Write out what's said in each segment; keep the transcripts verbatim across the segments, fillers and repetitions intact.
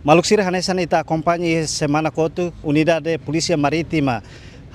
Maluk sira, hanesan ita akompaña iha semana kotuk, Unidade Polísia Marítima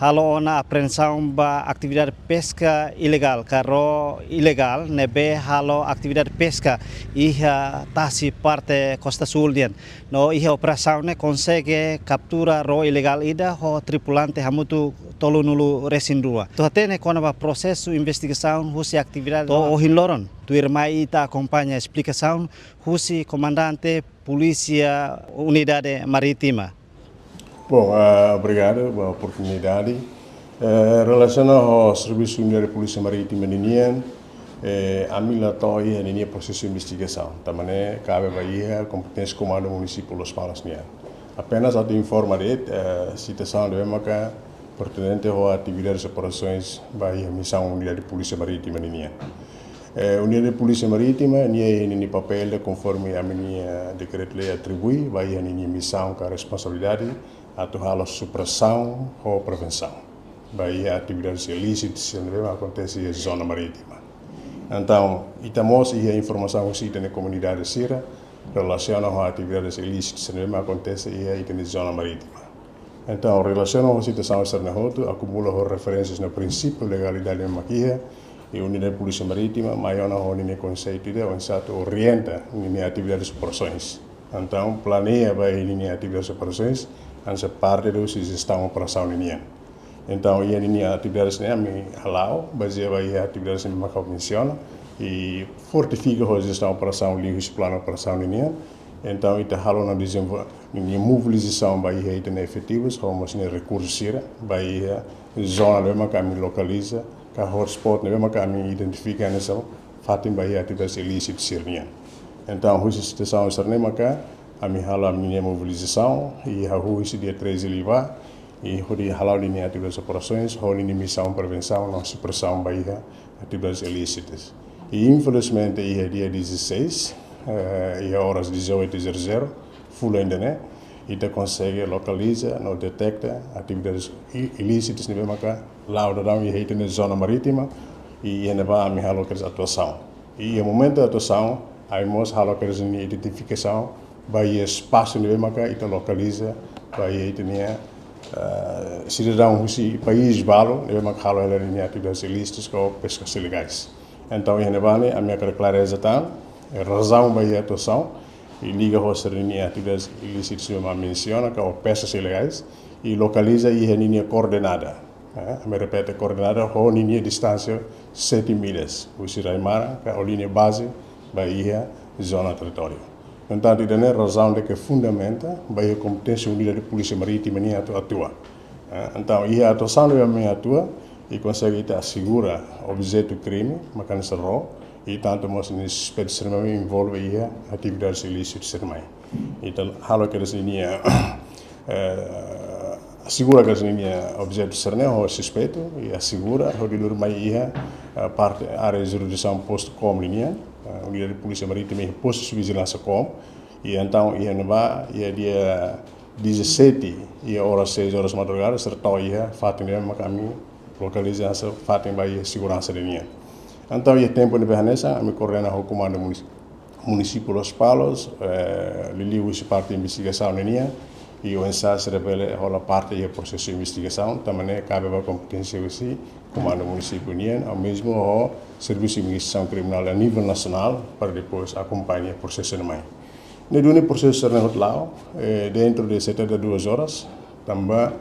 halo ona apreensaun ba atividade peska ilegál, ka ró ilegál, ne'ebé halo atividade peska iha tasi parte Kosta Súl nian. No iha operasaun ne'e konsege kaptura ró ilegál ida ho tripulante hamutuk tolunulu-resin-rua. Atu hatene kona-ba prosesu investigasaun husi atividade to'o ohin loron, tuirmai ita akompaña esplikasaun husi Komandante Polísia Unidade Marítima. Bom, ah, obrigadu ba oportunidade. Eh, relasiona ho servisu Unidade Polísia Marítima ninian, eh, ami la to'o iha ninia prosesu investigasaun. Tanba ne'e kabe ba iha kompeténsia Komandu Munisípiu Lospalos nian. Apenas atu informa de'it, eh, situasaun ne'ebé maka pertinente ho atividades operasoens ba iha misaun Unidade Polísia Marítima ninian. Eh, Unidade Polísia Marítima, nia iha ninia papél konforme ami-nia dekretu-lei atribui, ba iha ninia misaun ka responsabilidade, atu halo supresaun ho prevensaun ba iha atividades ilísitas ne'ebé akontese iha zona marítima. Entaun, ita mós iha informasaun husi ita-nia komunidade sira, relasiona ho atividades ilísitas ne'ebé akontese iha ita-nia zona marítima. Entaun, relasiona ho situasaun sira-ne'e hotu, akumula ho referénsias no prinsípiu legalidade ne'ebé mak iha, i Unidade Polísia Marítima mai ona ho ninia konseitu ida oinsá atu orienta ninia atividades operasoens. Entaun, planeia ba ninia atividades operasoens, hanesan parte husi jestaun operasaun ninian. Entaun, iha ninia atividades ne'e ami hala'o, bazeia ba iha atividades ne'ebé mak ha'u mensiona, i fortifika ho jestaun operasaun liuhusi planu operasaun ninian. Entaun, ita halo ona dezenvol-, ninia mobilizasaun ba iha ita-nia efetivus, ho mós ninia rekursu sira, ba iha zona ne'ebé maka ami lokaliza, ka hotspot ne'ebé maka ami identifika hanesan fatin ba iha atividades ilísitas sira-nian. Entaun, husi situasaun sira-ne'e maka ami halo ami-nia mobilizasaun, i hahú husi dia treze liubá, i hodi hala'o ninia atividades operasoens, ho ninia misaun prevensaun no supresaun ba iha atividades ilísitas. I infelizmente iha dia dezasseis, eh, iha oras dezoito zero zero, fulan ida-ne'e, ita konsege lokaliza no deteta atividades i-, ilísitas ne'ebé maka la'o daudaun iha ita-nia zona marítima, i iha ne'ebá ami halo kedas atuasaun. I iha momentu atuasaun, ami mós halo kedas ninia identifikasaun, ba iha espasu ne'ebé maka ita lokaliza, ba iha ita-nia, eh, sidadaun husi país balu, ne'ebé maka halo hela ninia atividades ilísitas ka peskas ilegais. Entaun, iha ne'ebá ne'e, ami hakarak klareza tan, eh, razaun ba iha atuasaun, i liga ho sira-ninia atividades ilísitas ne'ebé mak mensiona, ka peskas ilegais, i lokaliza iha ninia koordenada. Eh, ami repete, koordenada ho ninia distánsia sete milhas, husi rai-maran, ka ho liña baze, ba iha zona territóriu. Portantu, ida-ne'e razaun ne'ebé fundamenta, ba iha kompeténsia Unidade Polísia Marítima nian atu atua. Eh, entaun, iha atuasaun ne'ebé ami atua, i konsege ita asegura objetu krime, maka hanesan ró, i tantu mós ninia suspeitu sira-ne'e envolve iha atividades ilísitas sira-ne'e. Ita halo kedas ninia, eh, asegura kedas ninia objetu sira-ne'e ho suspeitu, i asegura, hodi lori mai iha, eh, parte área jurisdisaun postu Kom ninian, eh, Unidade Polísia Marítima iha postu vijilánsia Kom, i entaun iha ne'ebá, iha dia dezassete, iha oras seis horas madrugada, sira to'o iha fatin ne'ebé maka ami lokaliza hanesan fatin ba iha seguransa ninian. Entaun, iha tempu ne'ebé hanesan, ami koordena ho Komandu Munis-, Munisípiu Lospalos, eh, liuliu husi parte investigasaun ninian, i oinsá sira bele hola parte iha prosesu investigasaun, tanba ne'e kabe ba kompeténsia husi Komandu Munisípiu nian, ou mesmu ho Servisu Investigasaun Kriminál a nivel nasionál, para depois akompaña prosesu ne'e mai. Ne'e duni prosesu sira-ne'e hotu la'o, eh, dentro de setenta e duas horas, tanba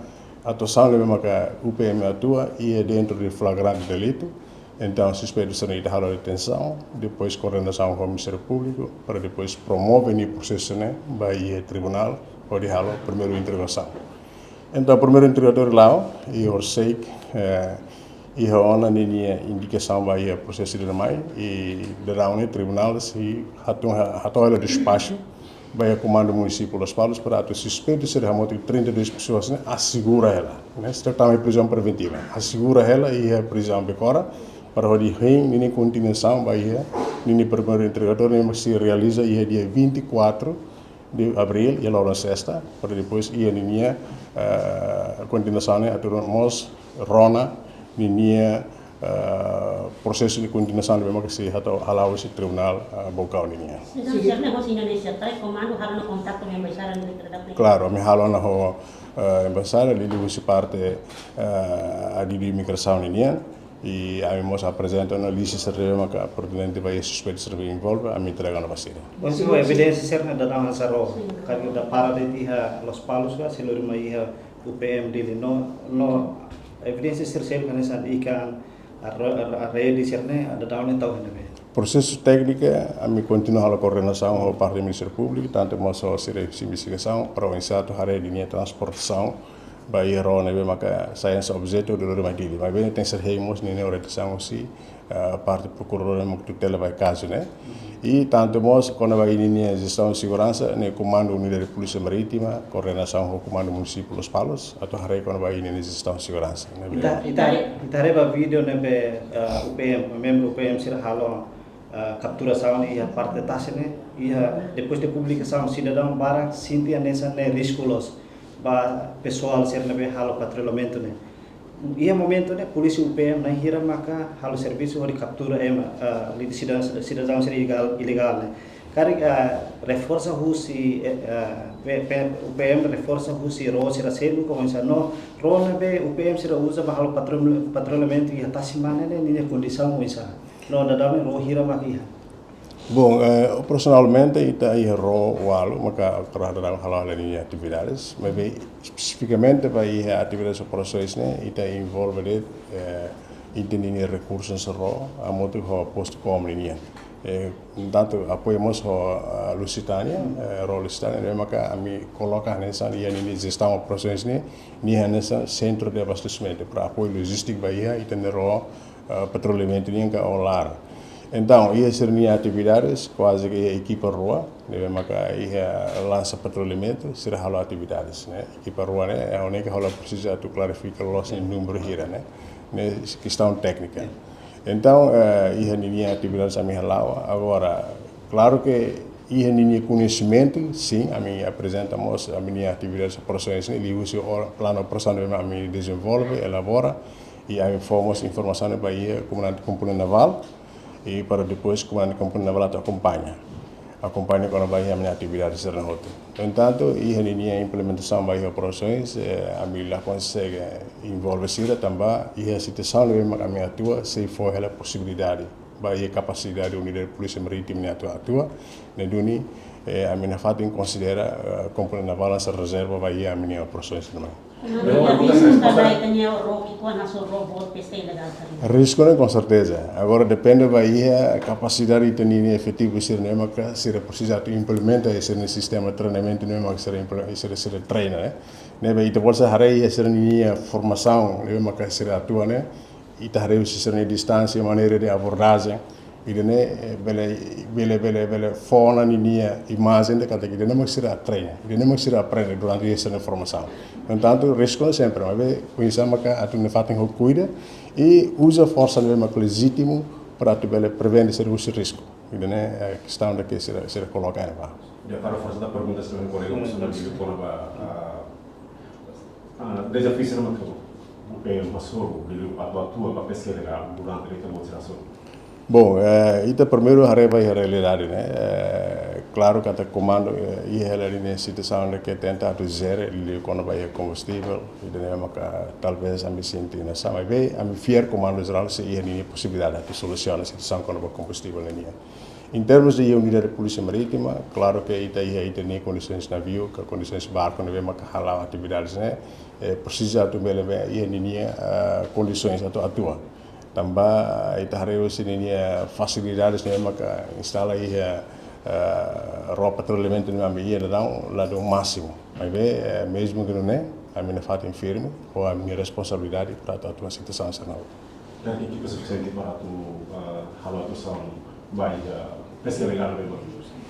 atuasaun ne'ebé maka U P M atua, iha dentro de flagrante delitu, entaun suspeitu sira-ne'e ita halo detensaun, depois koordenasaun ho Ministériu Públiku, para depois promove ninia prosesu ne'e ba iha tribunál, hodi halo primeiru interrogasaun. Entaun, primeiru interrogatóriu la'o, i horisehik, eh, iha ona ninia indikasaun ba iha prosesu ida mai, i daudaun ne'e tribunál sei hato'o, ha-, hato'o hela despaxu, ba iha Komandu Munisípiu Lospalos, para atu suspeitu sira hamutuk trinta e duas pessoas ne'e asegura hela. Ne'e, sira tama iha prizaun preventiva. Asegura hela iha prizaun Becora, para hodi hein ninia kontinuasaun ba iha ninia primeiru interrogatóriu, ne'ebé sei realiza iha dia vinte e quatro de abril, iha loron sesta, para depois iha ninia, eh, kontinuasaun ne'e atu mós rona ninia, eh, prosesu de kontinuasaun ne'ebé maka sei hata hala'o husi tribunál, eh, Baucau ninian. Entaun, sira ne'e hosi Indonézia, trai komandu halo ona kontaktu ho embaixada ne'e terhadap ne'e? Klaru, ami halo ona ho, eh, embaixada, liuliu husi parte, eh, Adidu Imigrasaun ninian, i ami mós aprezenta ona lista sira ne'ebé maka pertinente ba iha suspeitu sira ne'ebé envolve, ami entrega ona ba sira. Oinsá ho evidénsia sira-ne'e daudaun hanesan ró, karik ita para de'it iha Lospalos ka, sei lori mai iha U P M Dili, no, no evidénsia sira seluk hanesan ikan, a ro-, a, a rede sira-ne'e, daudaun ne'e tau iha ne'ebé? Prosesu tékniku, ami kontinua halo koordenasaun ho parte Ministériu Públiku, tantu mós ho sira investigasaun, para oinsá atu haree ninia transportasaun ba iha ró ne'ebé maka sai hanesan objetu hodi lori mai Dili. Maibé tenke ser hein mós ninia orientasaun husi, eh, parte prokuradór ne'ebé tutela ba kazu ne'e. I tantu mós kona-ba ninia jestaun seguransa, ne'e Komandu Unidade Polísia Marítima, koordenasaun ho Komandu Munisípiu Lospalos, atu haree kona-ba ninia jestaun seguransa. Ne'ebé. Ita, ita, ita haree ba vídeo ne'ebé, eh, U P M, membru U P M sira halo, eh, kapturasaun iha parte tasi ne'e, iha depois de publikasaun sidadaun barak sente hanesan ne'e risku loos ba pesoál sira ne'ebé halo patrullamentu ne'e. Iha momentu ne'e, polísia U P M na'in hira maka halo servisu hodi kaptura ema, eh, li-, sida-, sidadaun sira ilegal, ilegál ne'e. Karik, eh, reforsa husi, eh, eh, P-, P-, U P M reforsa husi ró sira seluk ka oinsá, no ró ne'ebé U P M sira uza ba halo patru-, patrullamentu iha tasi mane ne'e, ninia kondisaun oinsá? No daudaun ne'e ró hira mak iha? Bom, eh, operasionalmente ita iha ró ualu maka agora daudaun hala'o hela ninia atividades, maibé espesifikamente ba iha atividades operasoens ne'e, ita envolve de'it, eh, ita ninia rekursu sira ró, hamutuk ho Postu Kom ninian. Eh, tantu apoiu mós ho, ah, Lusitânia, eh, ró Lusitânia, ne'ebé maka ami koloka hanesan iha ninia jestaun operasoens ne'e, nia hanesan sentru de abastesimentu para apoiu lojístiku ba iha ita-nia ró, eh, patrullamentu nian ka OLAR. Entaun, iha sira-nia atividades, kuaze ke iha ekipa rua, ne'ebé maka iha lansa patrullamentu, sira halo atividades, ne'e. Ekipa rua ne'e, eh, ha'u hanoin katak ha'u la presiza atu klarifika loos nia númeru hira, ne'e. Ne'e kestaun téknika. Entaun, eh, iha ninia atividades ami hala'o. Agora, klaru ke iha ninia koñesimentu, sin, ami aprezenta mós ami-nia atividades operasoens ne'e, liuhusi o-, planu operasaun ne'ebé ami dezenvolve, elabora, i ami fó mós informasaun ba iha Komandante Komponente Navál, i para depois Komandante Komponente Navál atu akompaña. Akompaña kona-ba iha ami-nia atividades sira hotu. No entantu, iha ninia implementasaun ba iha operasoens, eh, ami la konsege envolve sira tanba iha situasaun ne'ebé mak ami atua, sei fó hela posibilidade ba iha kapasidade Unidade Polísia Marítima nia atu atua, ne'e duni, eh, ami nafatin konsidera, eh, Komponente Navál hanesan rezerva ba iha ami-nia operasoens ne'e. Entaun, iha risku ka lae ita-nia ró ki'ikoan hanesan ró boot peska ilegál sira-ne'e? Risku ne'e, com certeza. Agora depende ba iha kapasidade ita-nia efetivu sira ne'ebé maka sira presiza atu implementa iha sira-nia sistema treinamentu ne'ebé maka sira imple-, sira, sira treina, ne'e. Ne'ebé ita bele haree iha sira-nia formasaun ne'ebé maka sira atua ne'e, ita haree husi sira-nia distánsia, maneira de abordajen, ida-ne'e, eh, bele, bele, bele, bele fó ona ninia imajen de katak ida-ne'e mak sira treina, ida-ne'e mak sira aprende durante sira-nia formasaun. No entantu, risku sempre, maibé oinsá maka atu nafatin ho kuidadu i uza forsa ne'ebé mak lejítimu para atu bele prevene sira husi risku. Ida-ne'e, eh, kestaun ida ke sira, sira koloka iha ne'ebá. Ita para fó ita pergunta sira kolega, hmm, husi Nabil kona-ba, ah, ah, dezafiu sira mak U P M hasoru, liuliu atu atua ba peska ilegál durante ita-boot sira hasoru? Bom, eh, ita primeiru haree ba iha realidade, ne'e? Eh, klaru katak komandu, eh, iha hela ninia situasaun ne'ebé ke tenta atu jere, liuliu kona-ba iha kombustivel, ida-ne'e maka talvés ami sente hanesan, maibé ami fiar Komandu Jerál sei iha ninia posibilidade atu solusiona situasaun kona-ba kombustivel nian. Em termos de Unidade Polísia Marítima, klaru ke ita iha ita-nia kondisoens naviu, ka kondisoens barku ne'ebé maka hala'o atividades ne'e, eh, presiza atu bele, bele iha ninia, ah, kondisoens atu atua. Tanba ita haree husi ninia fasilidades ne'ebé maka instala iha, ah, ró patrullamentu ne'ebé ami iha daudaun la dún másimu. Maibé, eh, mezmu ke nune'e, ami nafatin firme, ho ami-nia responsabilidade para atu atua situasaun sira-ne'e. Iha ekipa sufisiente para atu, ah, halo atuasaun ba iha peska ilegál ne'ebé maka,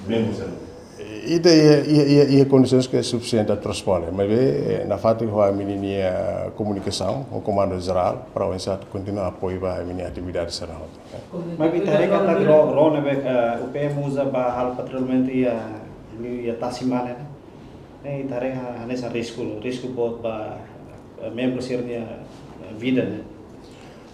mezmu sira-ne'e? Ita iha, iha, iha, iha kondisoens ke sufisiente atu responde, maibé, eh, nafatin ho ami-nia komunikasaun ho Komandu Jerál, para oinsá atu kontinua apoiu ba ami-nia atividade sira hotu. Maibé ita haree katak ró, ró ne'ebé, eh, U P M uza ba halo patrullamentu iha, iha tasi mane ne'e. Ne'e ita haree ha-, hanesan risku, risku boot ba, eh, membru sira-nia, eh, vida ne'e.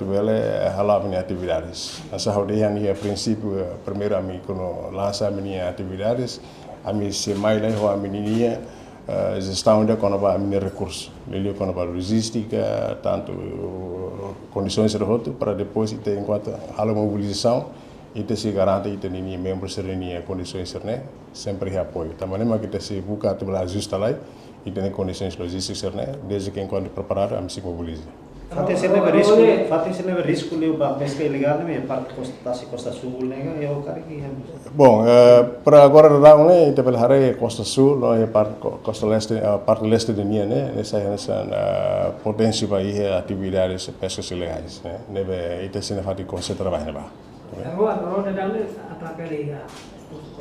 atu bele, eh, hala'o ami-nia atividades. Hanesan ha'u dehan iha prinsípiu, eh, primeiru ami kuandu lansa ami-nia atividades, ami sei mai lai ho ami-nia, eh, jestaun ida kona-ba ami-nia rekursu. Liuliu kona-ba lojístika, tantu kondisoens sira hotu, para depois ita enkuantu halo mobilizasaun, ita sei garante ita-nia membru sira-nia kondisoens sira-ne'e, sempre iha apoiu. Tanba ne'e mak ita sei buka atu bele ajusta lai ita-nia kondisoens lojístika sira-ne'e, desde ke enkuantu preparadu, ami sei mobiliza. Fatin sira ne'ebé risku, fatin sira ne'ebé risku liu ba peska ilegál ne'e, iha parte kosta, tasi Kosta Súl ne'e, iha karik iha. Bom, eh, para agora daudaun ne'e, ita bele haree Kosta Súl, no, iha parte ko-, Kosta Leste, eh, parte leste ida-ne'e, ne'e, ne'e sai hanesan, eh, potensiál ba iha atividades peskas ilegais, ne'e. Ne'ebé ita sei nafatin konsentra ba ne'ebá. Rua, rua daudaun ne'e atrapela iha.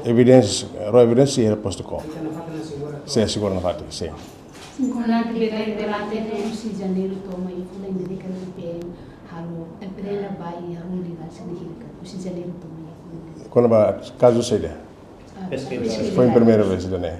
Evidénsias, rua evidénsias iha postu KOM. Ita nafatin asegura. Sei asegura nafatin, sin. Sin, kona-ba atividade durante husi Janeiru to'o Maiu, fulan ida-ne'e karik P M halo, eh, prenda ba iha rua ilegál sira-ne'e hira karik, husi Janeiru to'o Maiu, fulan ida-ne'e. Kona-ba kazu saida? Ah, peska ilegál. Foin primeira vez ida-ne'e.